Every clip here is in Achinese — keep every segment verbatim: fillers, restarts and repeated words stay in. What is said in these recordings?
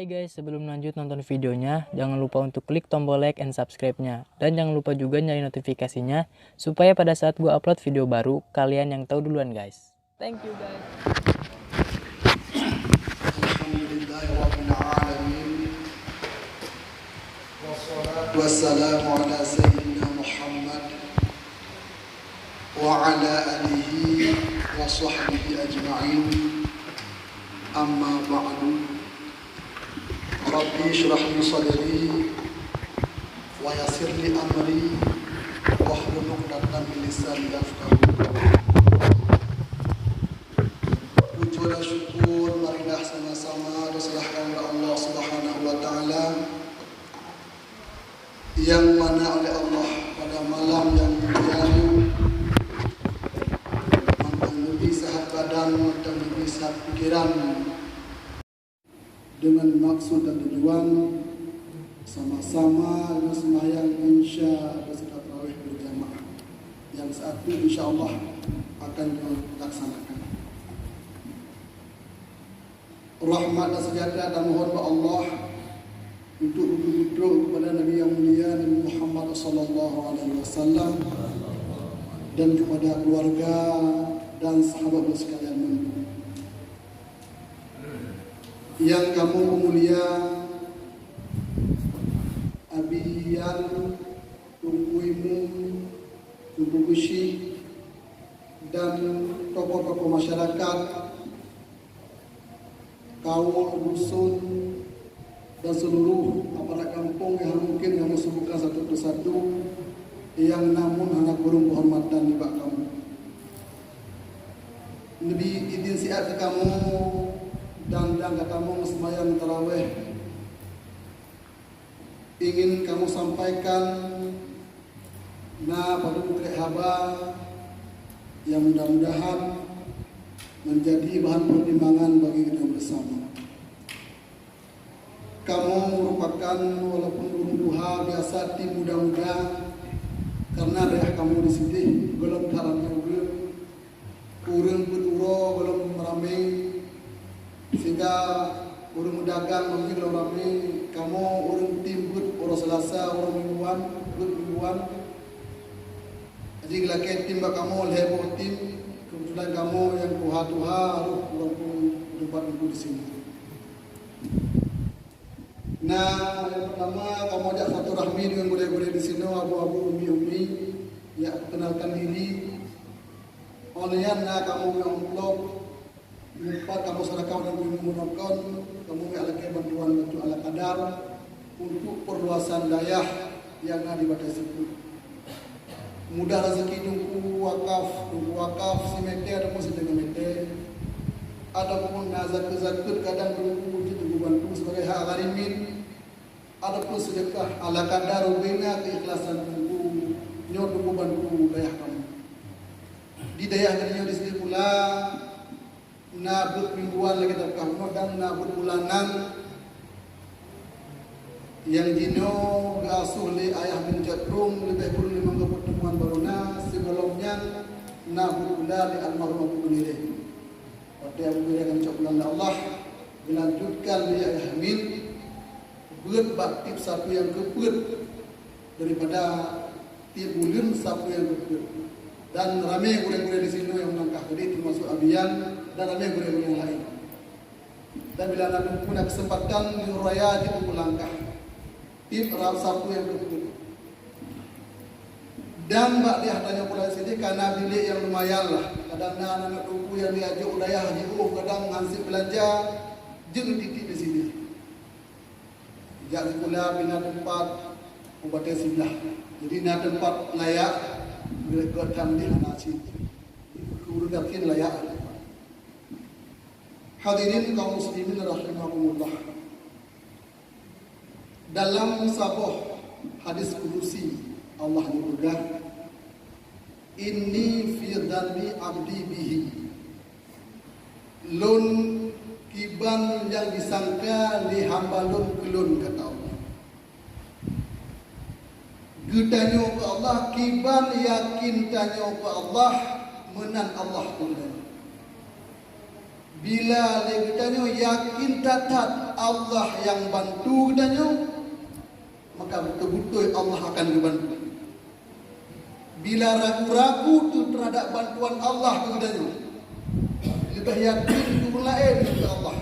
Guys, sebelum lanjut nonton videonya, jangan lupa untuk klik tombol like and subscribe-nya. Dan jangan lupa juga nyalain notifikasinya, supaya pada saat gua upload video baru, kalian yang tahu duluan, guys. Thank you, guys. Alhamdulillahirabbil alamin. Wassalatu wassalamu ala sayyidina Muhammad wa ala alihi wa sahbihi ajma'in. Amma ba'du. Rabbi shrah li sadri wa yassir li amri wahlul 'uqdatam min lisani yafqahu qawli. Puja dan syukur marilah sama-sama diserahkan kepada Allah Subhanahu wa Taala, yang mana oleh Allah pada malam yang mulia nyoe mantong neubi sehat badan, mantong neubi sehat pikiran, dengan maksud dan tujuan sama-sama neuseumbahyang Isya beserta tarawih berjamaah yang satu, insya Allah, akan dilaksanakan. Rahmat dan sejahtera tamohon bak Allah untuk beutôi-beutôi kepada Nabi yang mulia, Nabi Muhammad sallallahu alaihi wasallam, dan kepada keluarga dan sahabat sekalian. Nyang kamoe peumulia, Abi Yan, Teungku Imum, Teungku Geuchik, dan tokoh-tokoh masyarakat, kaum, dusun, dan seluruh aparat gampông nyang mungkin kamoe sebutkan satu persatu, nyang namun hana kureueng keuhormatan nibak kamoe. Neubi idin siat keu kamoe dan, dan ka kamoe seumayang taraweh. Ingin kamoe sampaikan na padum krek haba nyang mudah-mudahan menjadi bahan pertimbangan bagi kita bersama. Kamoe merupakan, walaupun ureueng tuha, biasa tim muda-muda, karena dayah kamoe di sideh gohlom that ramé ureueng. Ureueng beuet uroe gohlom ramé, sehingga ureueng meudagang gohlom ramé. Kamoe ureueng tim beuet uroe Selasa, uroe mingguan, beuet mingguan. Jadi, geulakée tim bak kamoe lhée boh tim. Keubeutulan kamoe nyang tuha-tuha rôh ureueng peurumpok di sinoe. Nah, nyang peutama, kamoe jak silaturahmi deungon gurée-gurée di sinoe, abu-abu, umi-umi, jak peukeunalkan diri. Óh lheueh nyan na kamoe meuamplop, meupat kamoe seudeukah dan meunokon, kamoe jak lakée bantuan-bantuan ala kadar untuk perluasan dayah nyang na di Batée Sipeuet. Mudah raseuki teungku wakaf, teungku wakaf simètè ataupun siteungoh mètè, ataupun na zakeuet-zakeuet kadang teungku jeuet teungku bantu sibagai hak gharimin, ataupun seudeukah ala kadar ubena keuikhlasan teungku nyoe teungku bantu dayah kamoe. Di dayah geutanyoe di sinoe pula, na beuet mingguan lagée tapeugah bunoe dan na beuet bulanan nyang jinoe geuasoh lé Ayah Min Cot Rueng leubeh kureueng limong ploh teumuan barô na, sigohlom nyan na beuet pula lé almarhum Abu Geumireh. Watée Abu Geumireh ka geucok pulang lé Allah, geulanjutkan lé Ayah Min beuet bak tieb sapeue nyang keupeuet daripada tieb buleuen sapeue nyang keupeuet. Dan ramé gurée-gurée di sinoe nyang meulangkah tadi, teumasok Abi Yan dan ramé gurée-gurée nyang laén. Dan bila na teungku na keuseumpatan, lheueh raya jeuet teungku langkah tieb rab sapeue nyang keupeuet. Dan bak dayah tanyoe pula sideh ka na bilék nyang lumayan lah. Kadang na aneuk teungku nyang jiajok u dayah jiôh, kadang hansép beulanja, jeuet tieb-tieb di sideh. Jak sikula pih na teumpat u Batée Siblah. Jadi na teumpat layak, gét-gét tham di hana cit. Ureueng gasien layak. Hadirin kaum muslimin rahimakumullah. Dalam saboh hadis kudusi, Allah neupeugah, "Inni fi dhanni abdi bihi." Lôn kiban nyang jisangka lé hamba lôn keu lôn, kata Allah. Geutanyoe keu Allah, kiban yakin tanyoe keu Allah, meunan Allah keu geutanyoe. Bila lé geutanyoe yakin that-that Allah nyang bantu geutanyoe, maka beutôi-beutôi Allah akan geubantu. Bila ragu-ragu teuh teuhadap bantuan Allah keu geutanyoe, leubeh yakin keu ureueng laén keu Allah,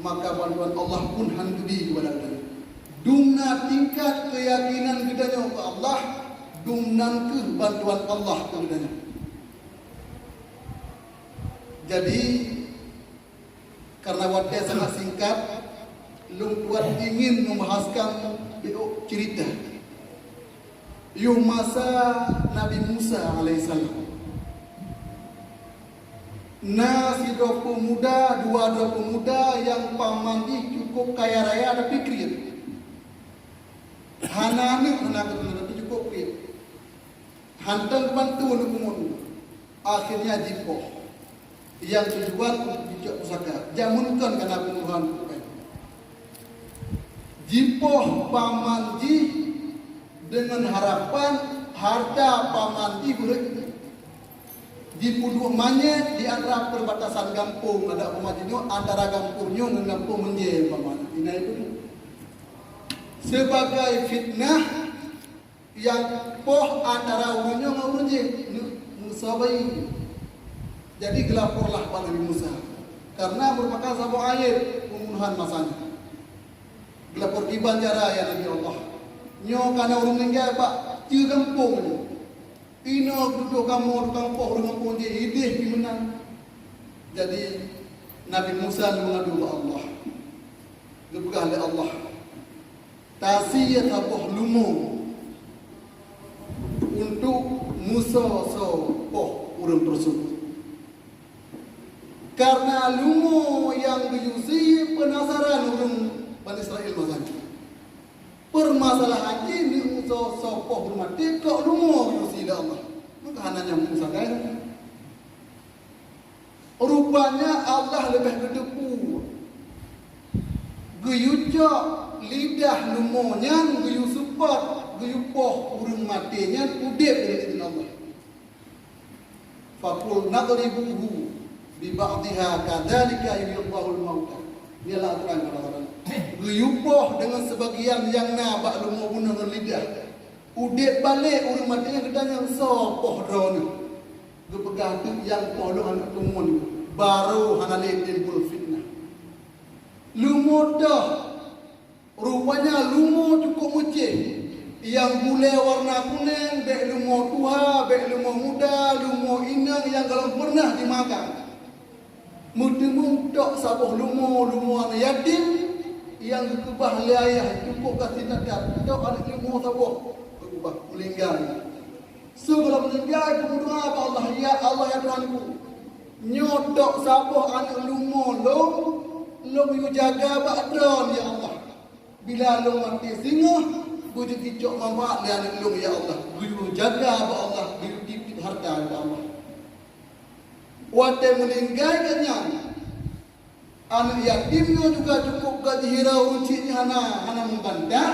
maka bantuan Allah pun han geubi keupada geutanyoe. Dumna tingkat keuyakinan geutanyoe keu Allah, dumnan kheueh bantuan Allah keu geutanyoe. Jadi, karena watée sangat singkat, lôn tuan ingin membahaskan biôk cerita. Yoh masa Nabi Musa alaihissalam, na sidroe peumuda, dua droe peumuda nyang paman jih cukup kaya raya tapi kriet. Hana aneuk, hana keturunan, tapi cukup kriet. Hántom bantu aneuk pungo. Akhirnya jipoh. Nyang tujuan untuk jicok pusaka. Jameun kon kana pembunuhan bukan. Jipoh paman jih dengan harapan harta paman jih beureukat. Jipeuduek manyét di antara perbatasan gampông, ada umpama jinoe antara gampông nyoe ngon gampông Meunjée umpama. Inan itu. Sebagai fitnah, nyang poh antara ureueng nyoe ngon ureueng jéh, neu-, Musa bayi. Jadi geulaporlah bak Nabi Musa, karena merupakan saboh aéb pembunuhan masa nyoe. Geulapor kiban cara, ya Nabi Allah. Nyoe kana ureueng meuninggai bak ceue gampông nyoe. Inoe geututoe kamoe tukang poh ureueng gampông jéh, idéh pih meunan. Jadi Nabi Musa mengadu bak Allah. Geupeugah lé Allah, "Tasie saboh lumo untuk meusoe-soe poh ureueng peureusut." Karena lumo nyang geuyue sie peunasaran ureueng Bani Israel masa nyan. Peumasalahan jih, neumeusoe-soe poh ureueng maté, kok lumo geuyue sie lé Allah? Maka hana nyambung sagai. Rupanya Allah leubeh geuteupeue. Geuyue cok lidah lumo nyan, geuyue seupôt, geuyue poh ureueng maté nyan udeb lé idhin Allah. "Faqulna idribuhu bi ba'diha kadzalika yuhyil Allahul mauta." Nyoe lam Al-Quran keudroe. Geuyue poh deungon seubagian nyang na bak lumo bunoe ngon lidah. Udeb balek ureueng maté nyang geutanyoe soe poh droeneuh. Geupeugah teuk nyang poh lôn aneuk pungo, barô hana lé timbul fitnah. Lumo toh, rupanya lumo cukup meucéh. Nyang bulée warna kuneng, bék lumo tuha, bék lumo muda, lumo inong nyang gohlom peureunah jimakan. Meuteumé tok saboh lumo, lumo aneuk yatim nyang geukeubah lé ayah, cukup gasien that-that. Tok aneuk lumo saboh geukeubah, meuninggai. Su gohlom meuninggai, geumeudoá bak Allah, "Ya Allah, ya Tuhanku, nyoe tok saboh aneuk lumo lôn, lôn yue jaga bak droen, ya Allah. Bila lôn maté singoh, beujeuet jicok manfaat lé aneuk lôn, ya Allah. Geuyue jaga bak Allah, geuyue tiep-tiep hareuta bak Allah." Watée meuninggai geuhnyan, aneuk yatim nyoe juga cukup geuhirau, ureueng chik nyan hana, hana meubantah.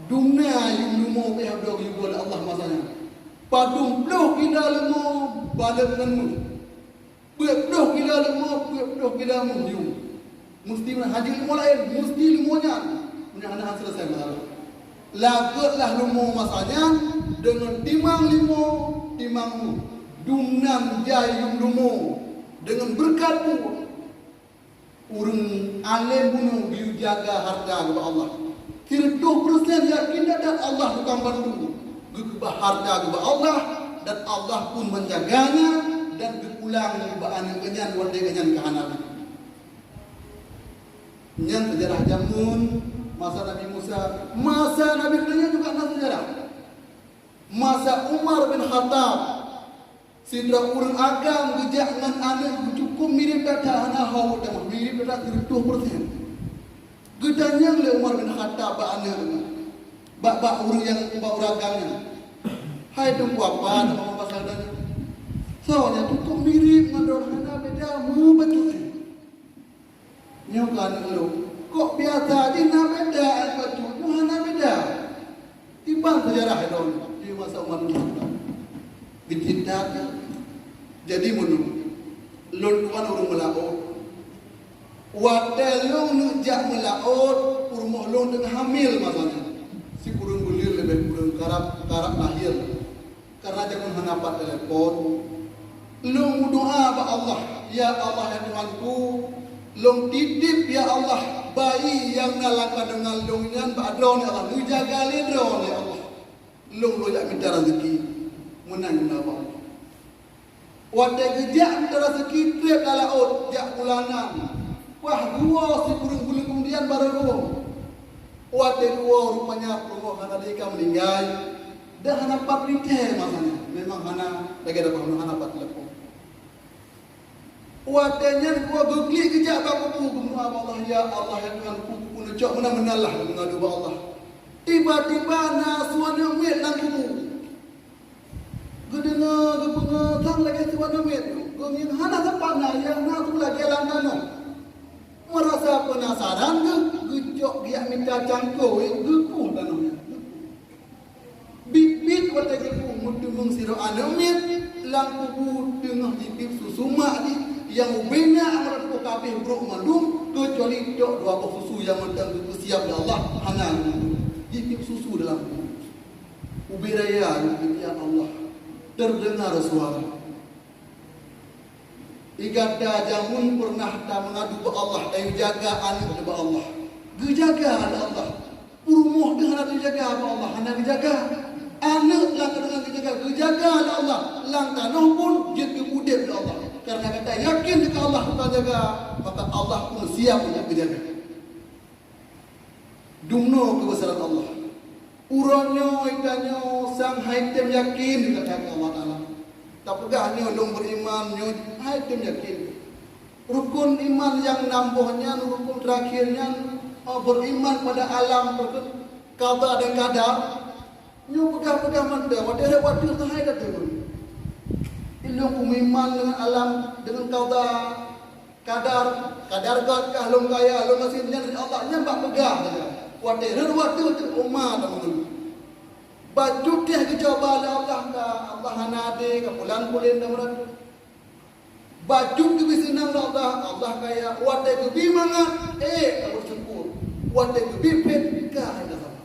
Dumna yuem lumo pih abdôh geuyue lé Allah masa nyan. Padum ploh kilo lumo balot ngon méuh. Peuet ploh kilo lumo, peuet ploh kilo méuh yuem. Musti meunan, hana jeuet lumo laén, musti lumo nyan. Meunyo hana, hana seuleusoe masalah. Lakeutlah lumo masa nyan deungon timang lumo, timang méuh. Dumnan jai yuem lumo deungon beureukat buet. Ureueng além bunoe geuyue jaga hareuta geuh bak Allah. Sireutoh peureusén yakin that-that Allah tukang bantu. Geukeubah hareuta geuh bak Allah, dan Allah pun meujaganya, dan geupulang bak aneuk geuhnyan watée geuhnyan ka hana. Nyan seujarah jameun masa Nabi Musa, masa Nabi geutanyoe juga na seujarah. Masa Umar bin Khattab, sidroe ureueng agam geujak ngon aneuk cukup mirip that-that, hana ho tamah, mirip that-that sireutoh peureusén. Geutanyong lé Umar bin Khattab bak aneuk nyan, bak, bak ureueng nyang, bak ureueng agam nyan, "Hai Teungku, apa nama pasal tanyoe? Soe nyang cukup mirip ngon droe, hana beda meubacut." "Nyoe ka aneuk lôn. Kok biasa jih na beda, eh, bacut nyoe hana beda." Kiban seujarah droeneuh di masa Umar bin Khattab. Geucinta teuh. Jadi meunurot lôn neujak meulaôt, peurumoh lôn teungoh hamil masa nyan. Sikureueng buleuen leubeh kureueng karab, karab lahé. Karena jameun hana pat telepon, lôn meudoa bak Allah, "Ya Allah, ya Tuhanku, lôn titip, ya Allah, bayi nyang na lam kandungan lôn nyan bak Droeneuh, ya Allah. Neujaga lé Droeneuh, ya Allah." Lôn lôn jak mita raseuki. Meunan meudoa bak Allah. Watée geujak mita raseuki, treb lam laôt, jak bulanan. Paih geuwoe sikureueng buleuen keumudian barô geuwoe. Watée geuwoe rupanya peurumoh hana lé ka meuninggai, dan hana pat rite masa nyan. Memang hana, lagée dah hana pat telepon. Watée nyan geuwoe geuklik geujak bak kubu, geumeudoa bak Allah, "Ya Allah, ya Tuhanku, kubu neucok meunan-meunan lah," geumeudoa bak Allah. Tiba-tiba na su aneuk miet lam kubu. Geudeungoe, geupeungoh, sang lagée su aneuk miet. Geuh ngieng hana sapat na, nyang na su lagée lam tanoh. Meurasa peunasaran geuh, geucok geujak mita cangkôi, geupue tanoh nyan. Biet-biet watée geupue, meuteumeung sidroe aneuk miet lam kubu teungoh jibiet susu mak jih, nyang ubena anggota tuboh ka abéh brok mandum, keucuali tok dua boh susu nyang mantong geupeusiab lé Allah, hana geupue. Jibiet susu dalam kubu. Ubé raya, ya Allah, teudeungoe suara. Di gata jameun peureunah tameungadu bak Allah, tayue jaga aneuk bak Allah. Geujaga lé Allah. Peurumoh teuh hana teujaga bak Allah, hana geujaga. Aneuk lam kandungan geujaga, geujaga lé Allah. Lam tanoh pun jeuet keu udeb lé Allah. Karena gata yakin keu Allah tukang jaga, maka Allah pun siap untuk geujaga. Dumnoe keubeusaran Allah. Uroe nyoe geutanyoe sang hai tem yakin gata keu Allah Taala. Tapeugah nyoe lôn beuiman, nyoe hai tem yakin. Rukon iman nyang nam boh nyan, rukon terakhir nyan, eh, beriman pada alam, rukon qada dan qadar. Nyoe peugah-peugah mantong, watée rot watée keuhai ka turun. Ilôn kumeuiman deungon alam, deungon qada, qadar, qadar gét kah lôn kaya, lôn gasien nyan dari Allah, nyan bak peugah saja. Watée rot watée teuk uma teungoh. Bacut teuh geucuba lé Allah ka, Allah hana adé, ka pulan-pulen dan meurata. Bacut geubri seunang lé Allah, Allah kaya. Watée geubri mangat, ék ka beusyukur. Watée geubri phét, ka hana sabar.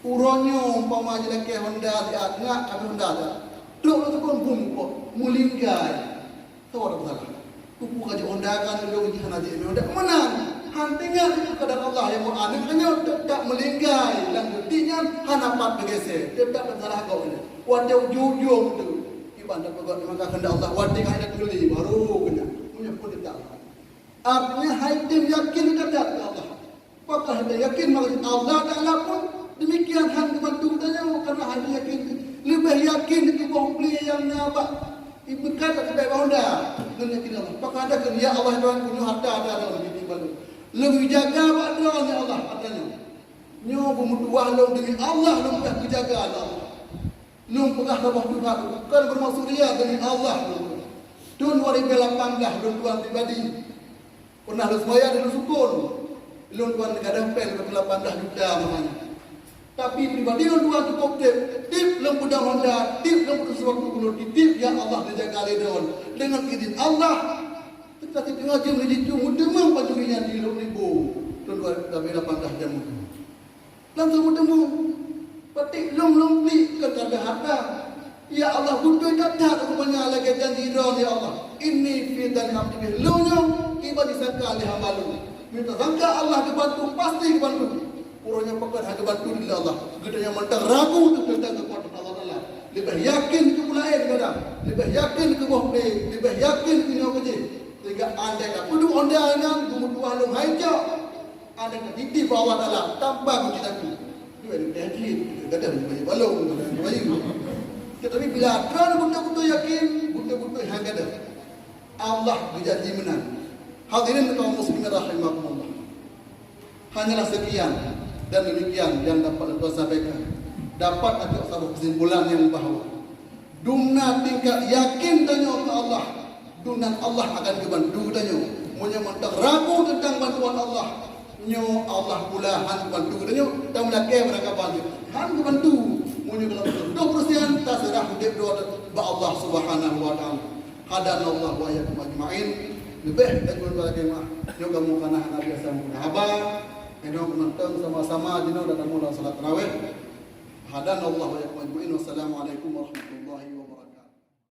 Uroe nyoe umpama jilakée honda siat, ngak ka honda siat. Trok lôn sukon bum kok, meulinggai. Soe nyang salah? Peue ka jeuet honda kan lôn jih hana jeuet honda. Meunan, han teuingat keu qadar Allah nyang meuaneuk tanyoe teutap meulinggai lam geuti nyan hana pat meugeusé, teutap lam salah gob nyan. Watée ujong-ujong tu, Iban tapeugah maka keundak Allah, watée hai na tuli, baru keundak. Meunyoe pun teuka. Artinya, hai tem yakin geutanyoe keu Allah. Pakon hai tem yakin, maka Allah Taala pun demikian han geubantu geutanyoe, karena hai tem yakin. Leubeh yakin keu boh plé nyang na bak ibuka tak sampai bak honda. Ngon yakin Allah. Pakon ada keu, "Ya Allah, Tuhan, punya harta ada dalam diri baru." Lôn jaga bak Droe, ya Allah, harta nyoe. Nyoe beumeutuah lôn demi Allah, lôn peugah geujaga lé Allah. Lôn peugah saboh Tuhan, kon beumaksud ria, demi Allah lôn peugah. Thon dua ribu lapan belas lôn tuan pribadi. Pernah lôn sembahyang di Sukon. Lôn tuan gadôh péng dua puluh lapan belas juta masa nyan. Tapi pribadi lôn tuan cukup tip. Tip lôn peudong honda, tip lôn peudong sesuatu, lôn titip, ya Allah, neujaga lé droe. Deungon idin Allah, teuka siteungoh jeuem lé jicu meuteumeung pancuri nyan di Lhokseumawe. Thon dua ribu lapan belas jameun. Langsung meuteumé. Patik lôn-lôn plik keu tanda harta. Ya Allah, beutôi that-that rupanya lagée janji Droe, ya Allah. Inni fi dhanni abdi bih. Lôn nyoe kiban disangka lé hamba lôn. Meunyoe tasangka Allah geubantu, pasti geubantu. Uroe nyoe pakon hana geubantu lé Allah. Geutanyoe mantong ragu teuntang keukuatan Allah Taala. Leubeh yakin keu peulaén gata. Leubeh yakin keu boh plé. Leubeh yakin keu nyoe keu jih. Sehingga andai ka peuduek honda nyan, beumeutuah lôn hai cok. Ada keuh titip bak Allah Taala tanpa geucit aku. Dua ni teuhadit, kadang bayu balong, kadang bayu. Tetapi bila droe beutôi-beutôi yakin, beutôi-beutôi hai gadôh. Allah geujanji meunan. Hadirin kaum muslimin rahimakumullah. Hanyalah sekian dan demikian yang dapat saya sampaikan. Dapat atuek saboh kesimpulan yang bahwa Dumna tingkat yakin tanyoe keu Allah, dumnan Allah akan geubantu tanyoe. Meunyoe mantong ragu teuntang bantuan Allah, nyoe Allah pula han geubantu tanyoe, tameulakée meuraka bantu. Han geubantu. Meunyoe dalam seratus persen taseurah udeb droe bak Allah Subhanahu wa Taala. Hadanallahu wa iyyakum ajma'in. Leubeh daripada lagèe mah, nyoe kamoe kana hana biasa meukeuna haba, keunoe mantong sama-sama jinoe dan kamoe lam salat tarawih. Hadanallahu wa iyyakum ajma'in. Wassalamualaikum warahmatullahi wabarakatuh.